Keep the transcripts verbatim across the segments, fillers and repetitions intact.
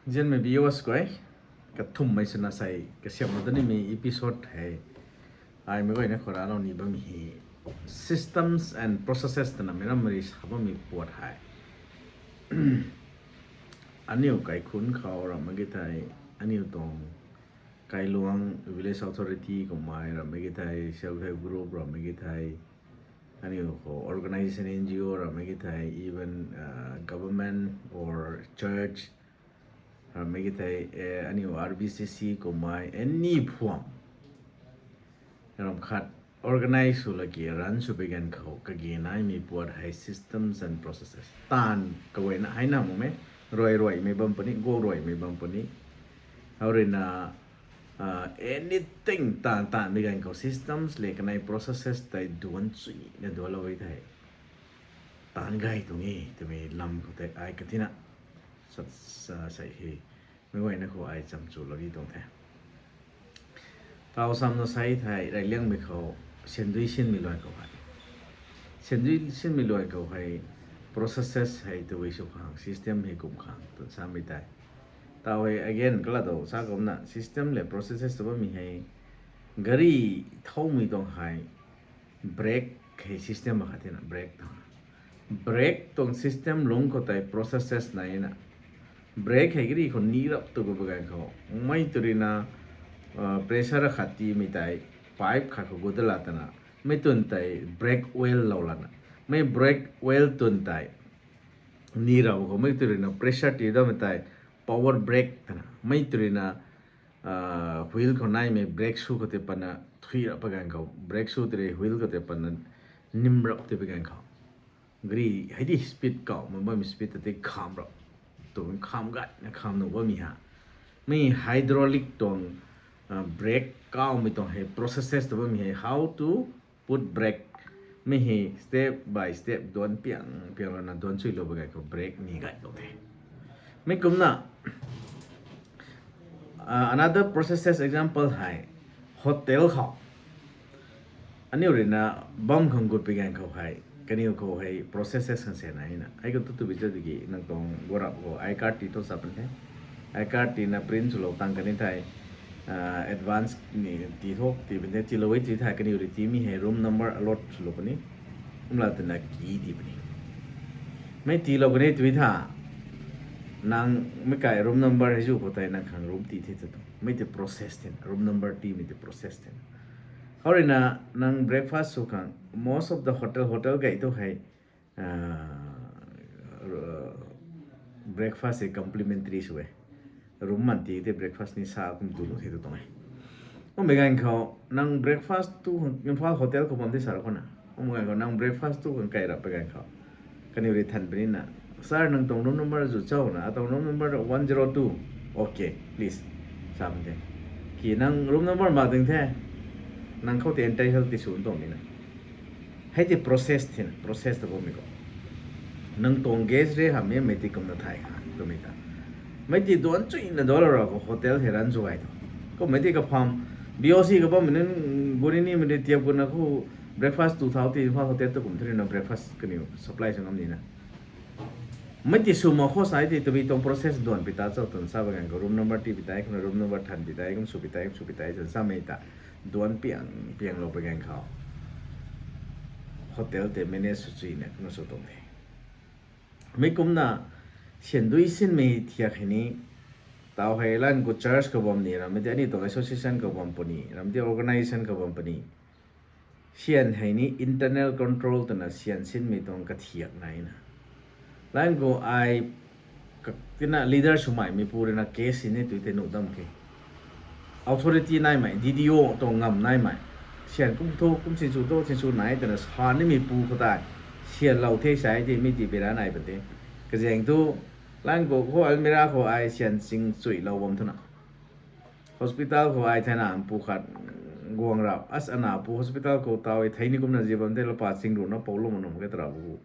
Nzianmei viewers guay, kathumhmei swna sei kasiamhlou da nimei episode hei, ai meic guayna khou raclou ni bammei hei systems and processes twna meic rammei rui sa bammei puat hei, aniu kaikhunc khou ramh mak ge thei, aniu tuang kailuang village authority kummei ramh mak ge thei, self help group ramh mak ge thei, aniu khou organisation, N G O ramh mak ge thei, even government or church ramh mak ge thei, aniu R B C C kummei any phuam ramh khat organize sw laki run sw pui ganv khou kage naimei puat hei systems and processes. Taanv kaguayna hei na makmei, ruai ruaimei bam puni, guang ruaimei bam puni. Hou ruina anything taanv taanvmei ganv khou systems le kanei processes tei duanc chuina dualou e thei, taanv gay tuang e twmei lam khou tei ai katina sei hei meic guayna khou ai cham chulou ni tuang the. Tau samna sei thei reyliangmei khou, syandui sinmei luan khou hei, syandui sinmei luan khou hei processes hei tabui sw khang, system hei kum khang tw samei tei, tau hei again kalat dou sa kumna system le processes tw bammei hei, gari thoumei tuang hei brake hei system akhat thena brake tuang brake tuang system lungc khou tei processes naina, brake hei gari khou ni rap tu gu bam ganv khou, mei tw ruina pressure akhat tiimei tei pipe khat khou gut dala twna, mei twn tei brake oil lou lana, mei brake oil twn tei ni rap khou mei tw ruina pressure tii dammei tei power brake twna, mei tw ruina wheel khou naimei brake shoe khou tei patna thui rap pui ganv khou, brake shoe tei rui wheel khou tei patna nim rap tei pui ganv khou, gari hei di speed kauh mak bammei speed ta tei kham rap tu, kham gayna kham nuh bammei ha, mei hydraulic tuang brake kauhmei tuang hei processes tw bammei hei how to put brake, mei hei step by step duanc piang piang louna duanc chuilou bam ganv khou brake ni gaylou the. Mei kumna another processes example hei hotel khou, aniu ruina bam khang gut pui ganv khou hei, kaniw khou hei processes khang sena na hei khou tu tu bi cha tiki nang tuang guarap khou I card tii thu sa pun the. I card tiina print swlou tang kani thei advance ni tii thu tii pun the, tiilou e tw thei kaniw rui tiimei hei room number allot swlou puni, kumla twna key tii puni. Mei tiilou kani tw tha, nang mei kai room number hei zu khou tei nang khang room tii the ta tu, mei tei process thena, room number tiimei tei process thena. Hou ruina nang breakfast sw khang most of the hotel, hotel gay thu hei breakfast hei complimentary sw e. Room man ti tei breakfast ni sa kum tu lu the tu tuang e. Kummei ganv khou nang breakfast tu khang Imphal hotel khou bam the sa ra khou na, kummei ganv khou nang breakfast tu khang kai rap pui ganv khou, kaniw rui than puni na, sir nang tuang room number zu cho na, atuang room number one zero two, okay please, sa pun the. Ki nang room number mak ding the, nang khou tei entitle ti sw tuang ni na. Hei tei process thena, process ta bammei khou nang tuang guest rui hamhmei mei tei kumna thay kha twmei ta, mei tei duanc chuina dualou ra khou hotel hei run sw gay thu, kummei tei kapham B O C khou bammei nunc guni nimei rui tiap guna khou breakfast tu thau ti Imphal hotel tu kum thu ruina breakfast kaniw supply sw ngam ni na. Mei tei sw mak khou sa tei tabui tuang process duanc pi ta cho twna sa bam ganv khou room number tii pi tei, kumna room number than pi tei, kum sw pi tei, kum sw pi tei twna samei ta duanc piang pianglou pui ganv khou hotel tei manage sw chuina kumna sw tuang the. Mei kumna syandui sinmei thiak hei ni, tau hei lan khou church khou bam ni, ramhmei tei aniu tuang association khou bam puni, ramhmei tei organisation khou bam puni, syan hei ni internal control twna syan sinmei tuang kathiak naina, lan khou ai tina leader swmei meipu ruina case sini tw tei nuh dam khe. Authority naimei, D D O tuang ngam naimei, syan kum thu kum sinsw thu sinsw nai twna sa nimeipu khou tei syanlou the sa tei mi tei bera nai pun the. Kazaeng thu lan khou khou almirah khou ai syan sing chuilou bam thwna, hospital khou ai theina mpu khat guang rap, as ana pu hospital khou tau e thei ni kumna zi bam the, lapa chingruhna poulou ma num ke tara bu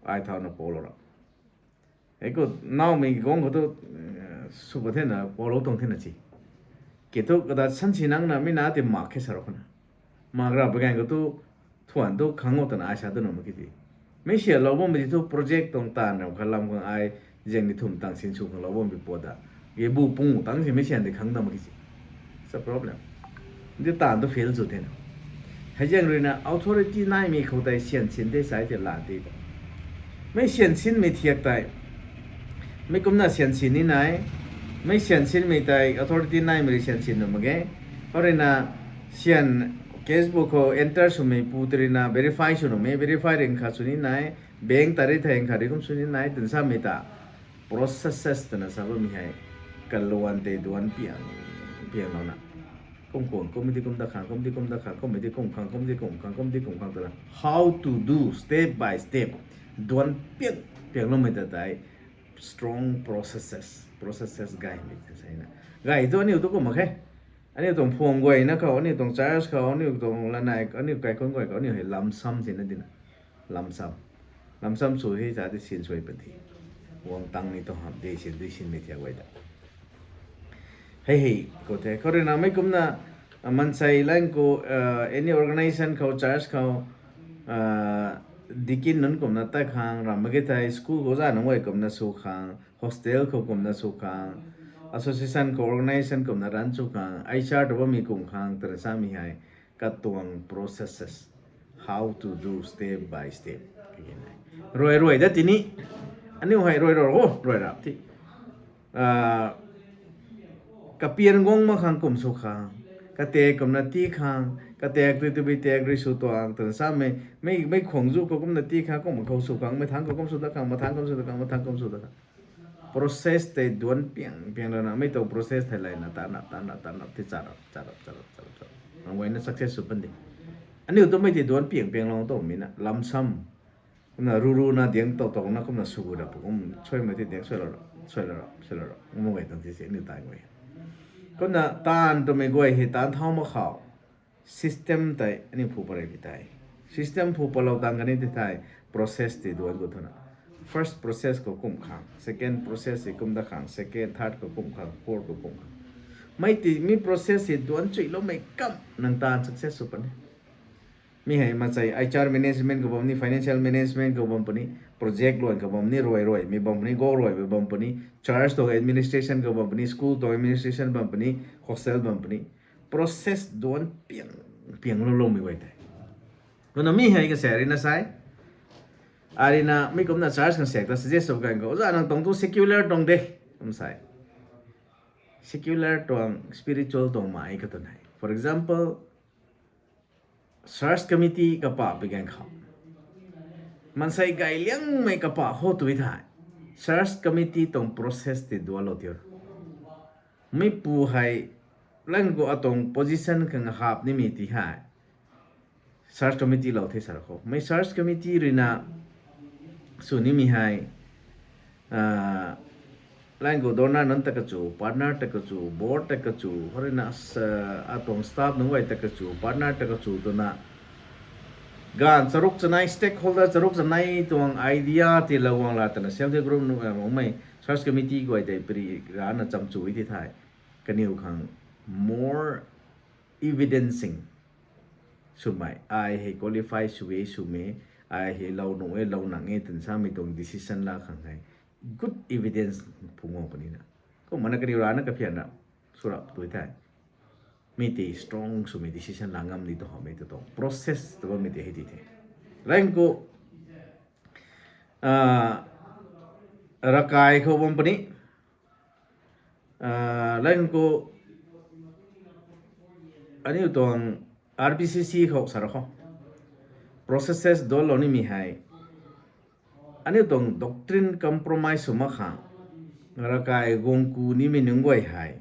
ai thauna poulou ra. Hei khou naumei guang khou thu sw pat thena poulou tuang thena si. Ki thu kata sansi nangna mi na tei mak khe sa ra khou na, mak ra pui ganv khou thu thuan thu khang o twna ai sa tu nuh mak ki ti. Mi syanlou bammei ti thu project tuang taanv ram khat lam khang ai Zang ni thum tang sin sw khang lou bam bi po da. Ge bu pung tang si mei syan de khang dam ki si. It's a problem. Di tan tu fail zu the na. Hei zang rui na authority naimei khou tei syan sin de sai te la de. Mei syan sinmei thiak tei. Mei kumna syan sin ni nai. Mei syan sinmei tei authority naimei rui syan sin nu mak ge. Hou rui na syan case book khou enter swmei pu tei rui na verify sw nu mei, verify ring khat sw ni nai. Bank tari thei khat ri kum sw ni nai, twna samei ta. Processes twna sa bammei hei. Kaluan tei duan piang, piang lou na. Kum khang, kum di kum da khang, kum di kum da khang, kum di kum khang, kum di kum khang, kum di kum khang twna. How to do step by step. Duan piang, piang loumei ta tei. Strong processes, processes gaymei ta sa na. Gay tu aniu tu kum mak khe. Aniu tuang phuam guayna khou, aniu tuang church khou, aniu tuang lanai, aniu kaikhun guay khou, aniu hei lamsam sina dina. Lamsam. Lamsam sw hei sa di sin suai pan the. Guang tang ni tuang ham de sin dui sinmei thiak guay ta. Hei hei, khou the. Khou rui na mei kumna, maansei lang khou, any organization khou, church khou, deacon nunc kumna ta khang, ram mak ge thei, school khou za nunc guay kumna sw khang, hostel khou kumna sw khang, association khou, organization kumna run sw khang, H R tu bammei kum khang, twna samei hei, katuang processes, how to do step by step. Ruai ruai da tini, aniu hei ruai ruai ho, ruai rap ti. Kapian guang mak khang kum sw khang, katak kumna ti khang, katak tu tu bi tak rui sw tuang, twna samei, mei, mei khwang zu khou kumna ti khang, kum khou sw khang, mei thang khou kum sw da khang, mei thang kum sw da khang, mei thang kum sw da khang. Process tei duan piang, piang lou na, mei tuang process thei lay na, ta na, ta na, ta na, ti charap, charap, charap, charap, charap. Nang guayna success sw pan di. Aniu tu mei tei duan piang, piang lou tu mi na, lamsam. Kumna ru ru na diang tou tou na kumna sw gu rap kum, suai mei tei diang suai lou rap, suai lou rap, suai lou rap. Mei guay tuang ti se aniu tai guay. Kumna taanv twmei guay hei taanv thau mak khou. System tei aniu phu parei bi tei. System phu palou tang kani ti thei process tei duan gu thuna. First process khou kum khang, second process hei kum da khang, second, third khou kum khang, fourth khou kum khang. Mei tei, mi process hei duan chuiloumei kam nang taanv success sw pan e. Mi hei maansei H R management khou bam ni, financial management khou bam puni, project luan khou bam ni, ruai ruaimei bam puni, go ruaimei bam puni, church tuang administration khou bam puni, school tuang administration bam puni, hostel bam puni. Process duan piang, piang lou loumei guay tei. Kumna mi hei kasei rui na sai. Ai rui na mi kumna church kan sek ta suggest sw kan khou, oja nang tuang tu secular tuang de, kum sai. Secular tuang spiritual tuang mai ka twn hei. For example, church committee kapa pi gan khou, maansei gay liangmei kapa khou tui thei, church committee tuang process tei dualou tiu. Meipu hei, lang khou atuang position khang hap nimei ti hei, church committee lou the sa ra khou. Mei church committee rui na sw nimei hei, lang khou donor nunc ta kachu, partner ta kachu, board ta kachu, khou rui na atuang staff nunc guay ta kachu, partner ta kachu twna, ganv charuk chanei, stakeholder charuk chanei tuang idea tiilou guang la twna self help group nunc guay mei church committee guay tei piri rana chamchu ti thei, kaniw khang more evidencing swmei, ai hei qualify sw e swmei, ai hei lou nuh e lou nang e twna samei tuang decision la khang hei good evidence phungc guang puni na. Kumna kaniw rana kaphian ra, sw rap tui thei, mi tei strong swmei decision la ngam ni tu hamei tu tuang process tu bammei tei hei ti the. Lang khou, ravkai khou bam puni, lang khou aniu tuang R B C C khou sa ra khou processes dualou nimei hei, aniu tuang doctrine compromise sw mak khang, ravkai guang ku nimei nunc guay hei,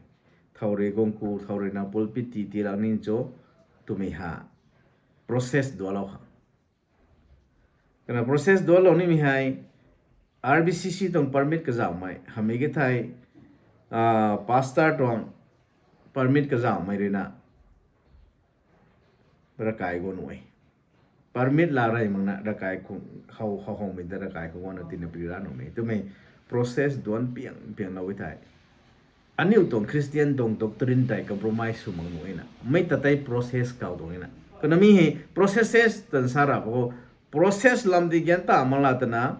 thow rui guang ku, thow rui na pulpit ti tiilou ni cho twmei ha process dualou khang. Kana process dualou nimei hei, R B C C tuang permit kazauhmei hamei ke thei, pastor tuang permit kazauhmei rui na ravkai guang nuh e. Permit la rey mak na ravkai khou, how, how, howmei ta ravkai khou guangna tina piri ra nuh e twmei process duan piang, pianglou e thei, aniu tuang Christian tuang doctrine tei compromise sw mak nuh e na. Mei ta tei process kau tuang e na. Kana mi hei processes twna sa ra khou, process lam di gan ta mak la twna,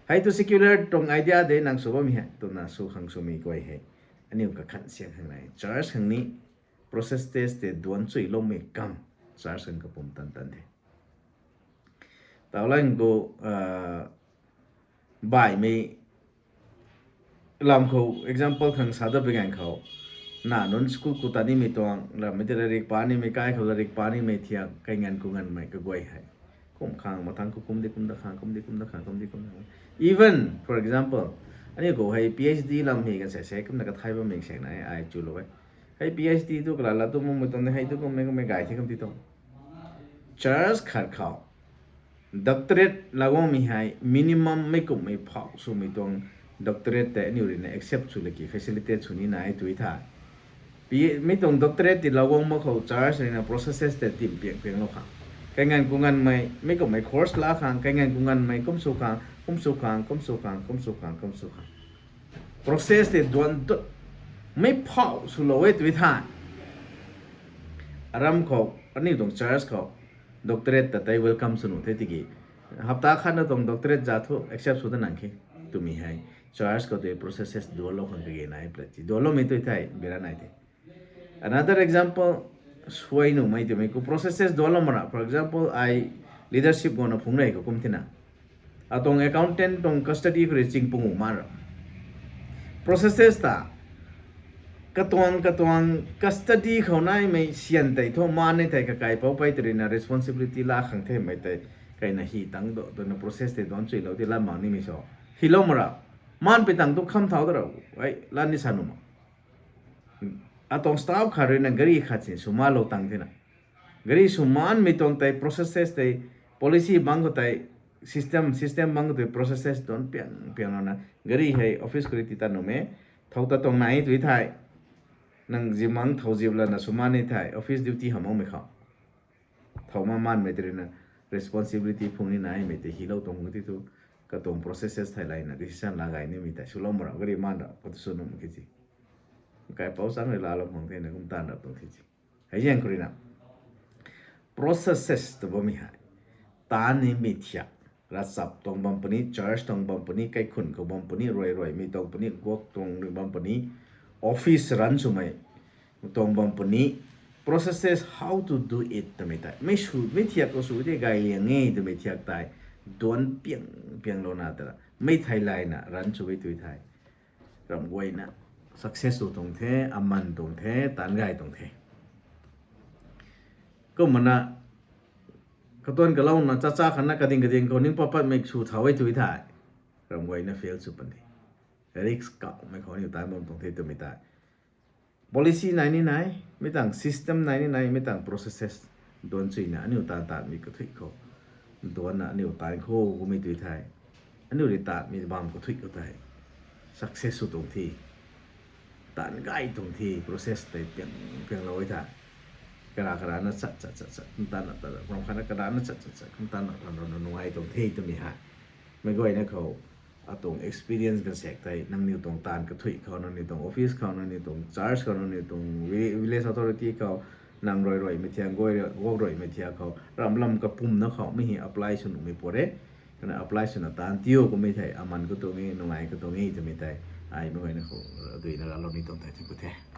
Hei tu secular tuang idea de, nang sw bammei hei twna sw khang swmei guay hei. Aniu kakhan siang khang nai. Church khang ni process test tei duanc chuiloumei kam church khang kapumtan tan the. Taulang khou baihmei lam khou example khang sa dat pui ganv khou, na nunc school ku ta nimei tuang, rammei tei latrik pa nimei, kai khou latrik pa nimei thiak, kainganv ku nganvmei kaguay hei kum khang mathang khou kum di kum dat khang, kum di kum dat khang, kum di kum dat khang. Even for example, aniu khou hei PhD lam hei kan sei sei kumna kathai bammei seng na ai chulou e. Hei PhD tu kala la tu makmei tuang de, hei tu kummei kummei gay the kum ti tuang. Church khat khou doctorate laguangmei hei minimum mei kumhmei phau swmei tuang doctorate tei aniu ruina accept sw laki facilitate sw ni nai tui the. Mei tuang doctorate ti laguang mak khou church ruina processes tei tim piang pianglou khang, kainganv ku nganvmei mei kumhmei course la khang, kainganv ku nganvmei kum sw khang, kum sw khang, kum sw khang, kum sw khang, kum sw khang, process tei duanc dut mei phau swlou e tui the. Aram khou aniu tuang church khou doctorate ta tei welcome sw nuh the tiki, hapta khatna tuang doctorate za thu accept sw ta nang khe twmei hei church khou tei processes duanclou khang kage nai plat ti duancloumei tui thei bira nai the. Another example, suai nuhmei twmei khou processes duanclou mara. For example, ai leadership guangna phungc rei khou kum thina, atuang accountant tuang custody khou rui ching pungu man ra. Processes ta katuang katuang custody khou naimei syan tei thu man ni thei, kakaipouc pei tei ruina responsibility la khang themei tei kaina hi tang do twna process tei duanc chuilou ti lat mak nimei so, hilou mara. Man pei tang tu kham thau da ra, ai lan ni sa nuh ma. Atuang staff khat ruina gari khat sin swmalou tang thina, gari swmanmei tuang tei processes tei, policy bangc khou tei, system system bangc khou tei processes duanc piang pianglouna, gari hei office khou rui ti tat nuhmei, thau ta tuang nai tui thei, nang zimang thau zip lana swman ni thei office duty hamh makmei khou thau ma manmei tei ruina responsibility phungc ni naimei tei hilou tuang ti thu, katuang processes thei layna decision la gay nimei tei swlou mara gari man ra khou tu sw nuh mak khe ti. Kaipouc chang rui laalou khang thena kum taanv rap tuang the ti. Hei zaeng khou ruina processes tw bammei hei, taanv nimei thiak, ravchap tuang bam puni, church tuang bam puni, kaikhunc khou bam puni, ruai ruaimei tuang puni, guak tuang bam puni, office run swmei tuang bam puni, processes how to do it twmei tei mei sw mei thiak khou sw tei gay liang e twmei thiak tei duanc piang pianglouna tara mei thei layna run sw e tui thei, ramh guayna success sw tuang the, aman tuang the, taanv gay tuang the. Kumna katuan kalouna chacha khatna kading kading khou ning pat patmei sw thau e tui thei, ramh guayna fail sw pan the. Risk kauhmei khou aniu taanv bam tuang the twmei tei policy nai ni nai, mei tang system nai ni nai, mei tang processes duanc chuina aniu taanv taanmei kathuic khou, duancna aniu taanv khou kumei tui thei, aniu rui taanmei bam kathuic khou tei success sw tuang the, taanv gay tuang the, process tei piang pianglou e thei, kara karana chat chat chat chat kum taanv na ta ram khatna karana chat chat chat kum taanv na ram ram nungai tuang the twmei hei meic guayna khou atuang experience kan sek tei, nangniw tuang taanv kathuic khou, nangniw tuang office khou, nangniw tuang church khou, nangniw tuang village authority khou, nang ruai ruaimei thiak, guak ruaimei thiak khou, ramh lam kapumna khou mei hei apply sw nuhmei pare. Kana apply swna taanv tiu kumei thei aman katuang e, nungai katuang e twmei tei ai meic guayna khou duina ralou ni tuang the, thank you the.